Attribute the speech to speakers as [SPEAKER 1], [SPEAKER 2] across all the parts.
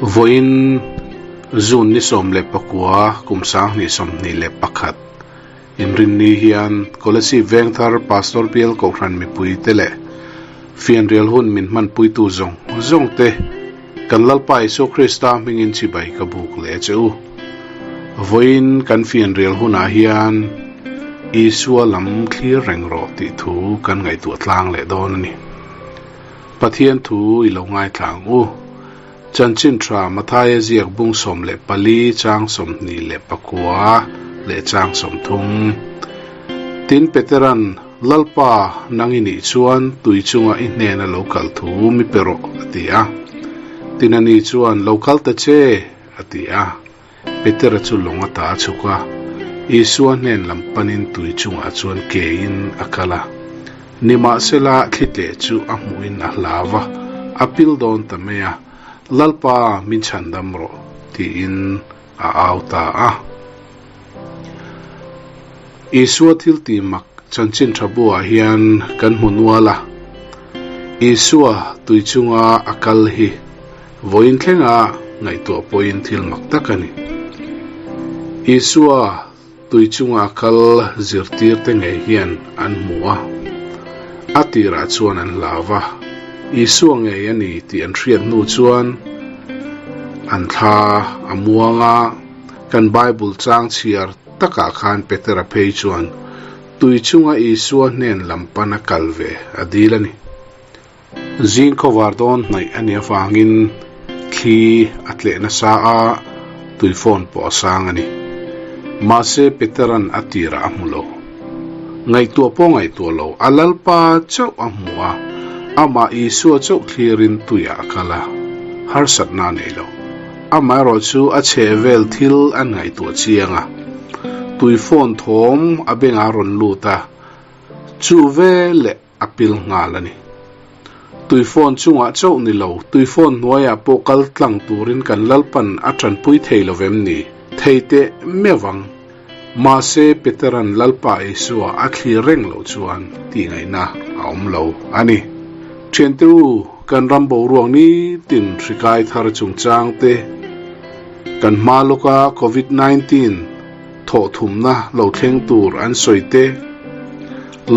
[SPEAKER 1] Vawiin June ni 19 kum 2021 Inrinni hian Kolasib Vengthar Pastor Bial Kohhran mipuite leh fianrial hun min hmanpuitu zawng zawng te kan Lalpa Isua Krista hmingin chibai ka buk leh che u. Vawiin kan fianrial hunah hian Isua lam thlir reng rawh tih thu kan ngaihtuah tlang leh dawn a ni. Pathian thu i lo ngaithla ang u. Chanchin tha Mathaia ziak bung 14 chang 29 leh chang 30. Tin Peteran, Lalpa, nang i nih chuan tui chunga i hnena lo kal thu mi pe rawh, a ti a. Tin ani chuan, Lo kal ta che, a ti a. Petera chu lawng ata a chhuk a, Isua hnen lam panin tui chungah chuan kein a kal a. Nimahsela, thli tleh chu a hmuhin a hlau a, a pil dawn ta mai a, Lalpa, min chhandam rawh, tiin a au ta a. Isua thil tih mak chanchin tha buah hian kan hmu nual a, Isua tui chunga a kal hi vawiin thlenga ngaihtuah pawhin thil mak tak a ni. Isua tui chunga a kal zirtirte ngei hian an hmu a, a tirah chuan an hlau va, Isua ngei a ni tih an hriat hnu chuan an thla a muang a, kan Bible chang chhiar takah khan Petera phei chuan tui chunga Isua hnen lam pana kal ve a dil a ni. Zing khawvar dawn hnaih a nih avangin thli a tleh nasa a, tui phone pawh a sang a ni. Mahse Peteran a tirah a hmu lo. Ngaihtuah pawh ngaihtuah lo, a Lalpa chauh a hmu a, amah Isua chauh thlirin tuiah a kal a, harsatna a nei lo. Amaherawh chu a chhehvel thil an ngaihtuah chiang a, tui phone thawm a bengah a rawn lut a, chu veleh a pil nghal a ni. Tui phone chungah chauh ni lo, tui phone hnuaiah pawh kal tlang turin kan Lalpan a tanpui thei lo vem ni? Thei teh meuh ang. Mahse Peteran Lalpa Isua a thlir reng loh chuan tih ngaihna a awm lo a ni. Thiante u, kan ram boruak nitin hri kai thar chungchang te, kan hma lawka Covid 19 thawhthumna lo thleng tur an sawi te,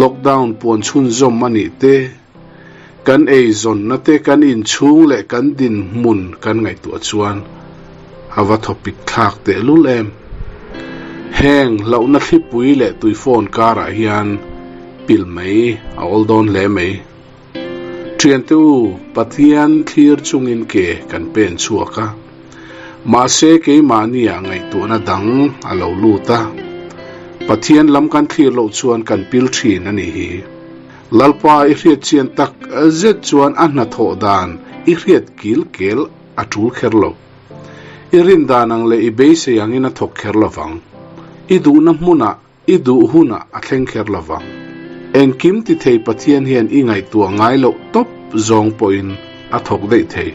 [SPEAKER 1] lockdown puan chhunzawm a nih te, kan eizawnna te, kan inchhung leh kan dinhmun kan ngaihtuah chuan a va thawpik thlak tehlul em. Heng hlauhna thlipui leh tuifawn karah hian pil mai a awl dawn hle mai. Thiante u, Pathian thlir chungin ke kan pen chhuak a, mahse keimahniah ngaihtuahna dang a lo lut a, Pathian lam kan thlir loh chuan kan pil thin a nih hi. Lalpa i hriat chian tak zet chuan a hnathawh dan i hriat kil kel a tul kher lo. I rin dan ang leh i beisei angin a thawk kher lovang. I duhna hmunah, i duh hunah a thleng kher lovang. Engkim ti thei Pathian hian i ngaihtuah ngai loh tawp zawng pawhin a thawk daih thei.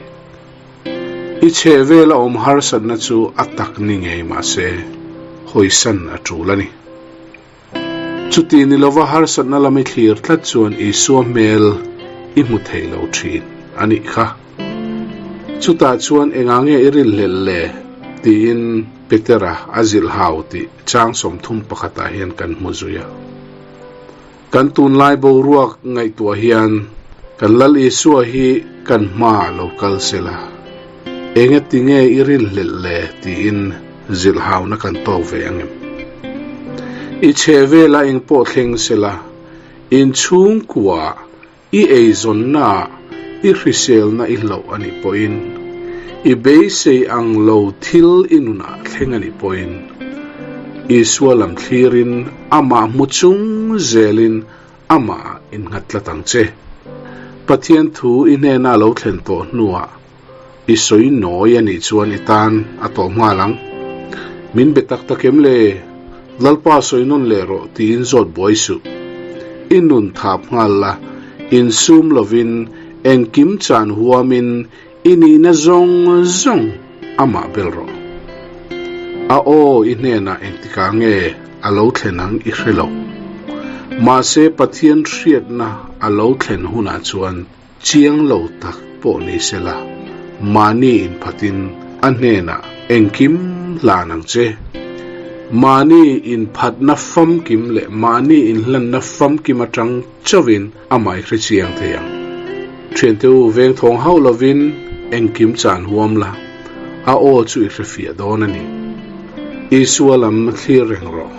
[SPEAKER 1] I chheh vela awm harsatna chu a tak ni ngei mahse hawisan a tul a ni. Chuti ni lova harsatna lam i thlir tlat chuan Isua hmel i hmu thei lo thin a nih kha. Chutah chuan engah nge i rilhlelh le? tiin Petera a zilh hau tih chang 31 ah hian kan hmu zui a. Kan tunlai boruak ngaihtuah hian kan Lal Isua hi kan hmaah lo kal sela, engati nge i rilhlelh le? tiin zilh hauna kan tawk ve ang em? I chhe vela eng pawh thleng sela, inchhungkuaah i eizawnnaah i hriselna i hlauh a nih pawhin, i beisei ang lo thil i nunah thleng a nih pawhin, Isua lam thlirin amah hmu chung zelin amah innghat tlat ang che. Pathian thu i hnena a lo thlen tawh hnuah i sawi nawi a nih chuan i tan a tawh nghal ang. Min be tak tak em le? Lalpa sawi nawn leh rawh tiin zawt buai suh. I nun thap nghal la, insum lovin, engkim chan huamin i nihna zawng zawng amah bel rawh. A aw i hnenah engtikah nge a lo thlen ang i hre lo. Mahse Pathian hriatna a lo thlen hunah chuan Chiang lo tak pawh ni se la, Mahni inphatin a hnenah engkim hlan ang che. Mahni inphatna famkim leh mahni inhlanna famkim atang chauhin amah i hre chiang thei ang. Thiante u, veng thawng hauh lovin engkim chan huam la, a aw chu i hre fiah dawn a ni. Isua lam thlir reng rawh.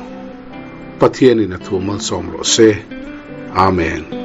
[SPEAKER 1] Pathianin a thu malsawm rawh se. Amen.